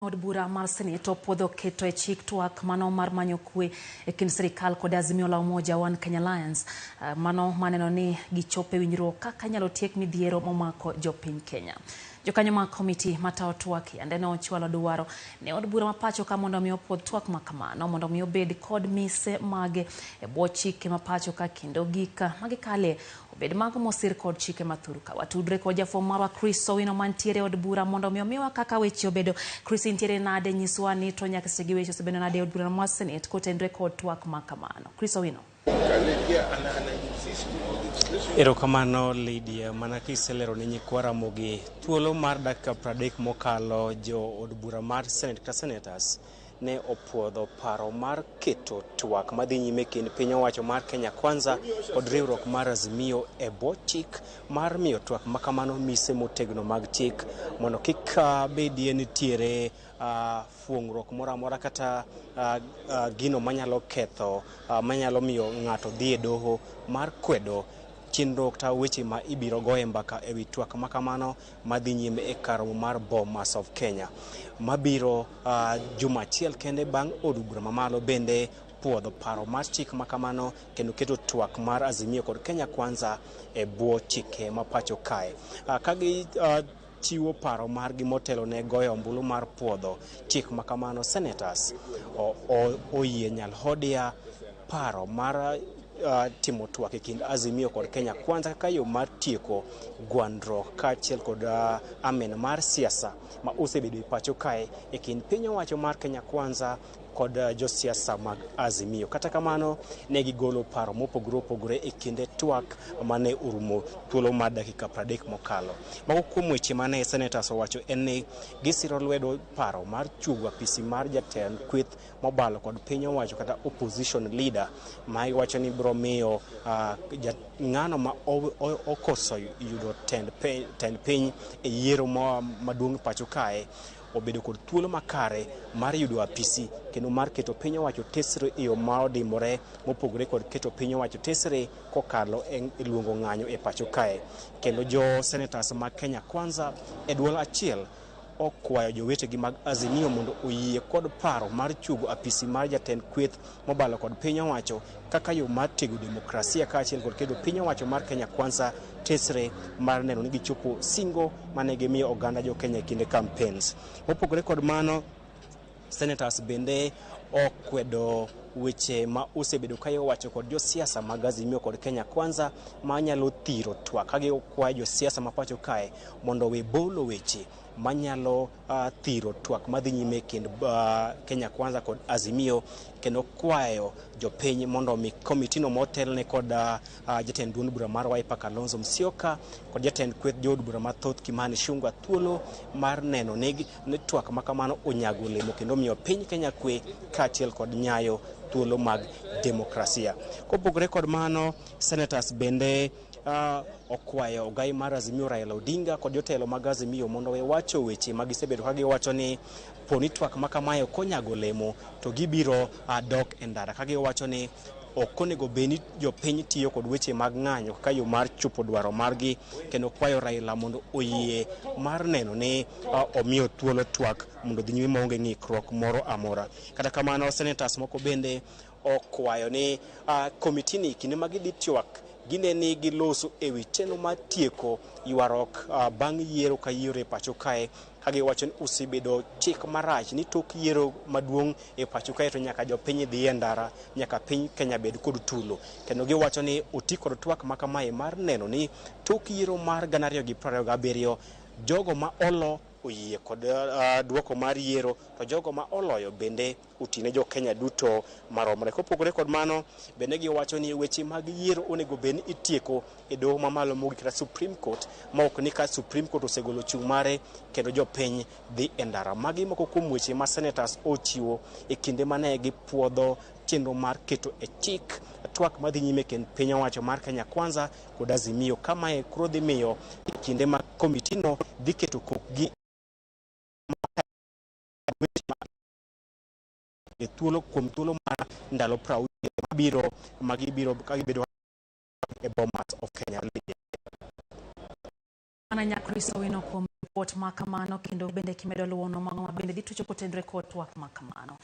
Od bura mar Senate opuodho keto e chik twak mano mar manyo kwe e kind sirikal kod Azimio la Umoja One Kenya Alliance. Mano maneno ni gichopo e winjruok kaka inyalo tiek midhiero momako jopiny Kenya. Jokanyo mag komiti matayo twak yande ne ochwalo dwaro ne od bura ma pacho ka mondo mi opuodh twak ma kamano mondo mi obed kod mise mage e bwo chike ma pacho ka kendo gik magikale obed mago mosir kod chike ma thur ka. Watudre kod jafwambo marwa Chris Owino mantiere e od bura mondo mi omiwa kaka weche obedo. Chris, intiere nade? Nyiswa ni to nyaka sechegi weche osebedo nade e od bura mar Senate kotenre kod twak ma kamano. Chris Owino. Erokamano Lydia, mana kiselero ne nyikwa Ramogi thuolo mar dakika 30 mokalo jo od bura mar Senate kata Senators ne opuodho paro mar keto twak madhi nyime kind piny owacho mar Kenya Kwanza kod riwruok mar Azimio e bwo chik mar miyo twak makamano mise motegno mag chik mondo kik bedie nitiere fuong'ruok moro amora kata gino manyalo ketho manyalo miyo ng'ato dhi e doho mar kwedo chenro kata weche ma ibiro goye mbaka e wi twak makamano madhi nyime e kar romo mar Bomas of Kenya mabiro juma achiel kende bang' od bura mamalo bende puodho paro mar chik makamano kendo keto twak mar Azimio kod Kenya Kwanza e bwo chike ma pacho kae. Ka gi chiwo paro margi motelo ne goyo ombulu mar puodho chik makamano, senators oyie nyalhodia paro mar timo twak e kind Azimio kod Kenya Kwanza kaka yo mar tieko gwandruok kaachiel kod amen mar siasa ma osebedo e pacho kae e kind piny owacho mar Kenya Kwanza kod josiasa mag Azimio. Kata kamano, ne gigolo paro mopogore opogore e kinde twak mane orumo thuolo mar dakika 30 mokalo. Moko kuom weche mane senators owacho en ni gisiro lwedo paro mar chuogo apisi mar jatend kweth mobalo kod piny owacho kata opposition leader ma iwacho ni biro miyo ng'ano ma okoso yudo tend piny e yiero maduong' pacho kae obedo kod thuolo makare mar yudo apisi kendo mar keto piny owacho tesre e yo ma odimbore mopogore kod keto piny owacho tesre kokalo e luongo ng'anyo e pacho kae. Kendo jo senators mag Kenya Kwanza e duol achiel okwayo jowetegi mag Azimio mondo oyie kod paro mar chuogo apisi mar jatend kweth mobalo kod piny owacho kaka yo mar tego demokrasia kaachiel kod keto piny owacho mar Kenya Kwanza tesre mar neno ni gichopo singo mane gimiyo oganda jo Kenya e kinde campaigns. Mopogore kod mano, senators bende okwedo weche ma osebedo ka iwacho kod josiasa mag Azimio kod Kenya Kwanza manyalo thiro twak ka gikwayo josiasa ma pacho kae mondo owe bolo weche manyalo thiro twak madhi nyime e kind Kenya Kwanza kod Azimio kendo kwayo jopiny mondo omi komitino motelne kod jatend duond bura mar Wiper Kalonzo Musyoka kod jatend kweth jood bura mathoth Kimani Ichung'wah thuolo mar neno ni twak makamano onyago olemo kendo miyo piny Kenya kwe kaachiel kod nyayo thuolo mag demokrasia. Kopogore kod mano, senators bende okwayo ogai mar Azimio Raila Odinga kod jotelo mag Azimio mondo owe wacho weche ma gisebedo ka giwacho ni poni twak ma kamae ok onyago olemo to gibiro dok e ndara ka giwacho ni ok onego bed ni jopiny tiyo kod weche mag ng'anyo kaka yo mar chopo dwaro margi kendo kwayo Raila mondo oyie mar neno ni omiyo thuolo twak mondo odhi nyime maonge ng'ikruok moro amora. Kata kamano, senators moko bende okwayo ni komiti ni kinde ma gidhi twak gine ni giloso e wi chenro mar tieko ywaruok bang' yiero ka yiero e pacho kae ka giwacho ni osebedo chik marach ni tok yiero maduong' e pacho kae to nyaka jopiny dhi e ndara nyaka piny Kenya bed kod tulo. Kendo giwacho ni oti kod twak ma kamae mar neno ni tok yiero mar 2027 jogo ma olo oyie kod duoko mar yiero to jogo ma oloyo bende otine jo Kenya duto maromre. Kopogore kod mano, bende giwacho ni weche mag yiero onego bed ni itieko e doho mamalo mogik kata Supreme Court ma ok ni ka Supreme Court osegolo chung' mare kendo jopiny dhi e ndara. Magi moko kuom weche ma senators ochiwo e kinde mane gipuodho chenro mar keto e chik twak madhi nyime kind piny owacho mar Kenya Kwanza kod Azimio. Kamae koro dhi miyo kinde ma komitino dhi keto kokgi e thuolo kuom thuolo mar ndalo 60 mabiro magibiro ka gibedo e Bomas of Kenya. Mana Nyakristo Owino kuom ripot ma kamano, kendo bende kimedo luwono mano ma bende dhi tucho kotenore kod twak ma kamano.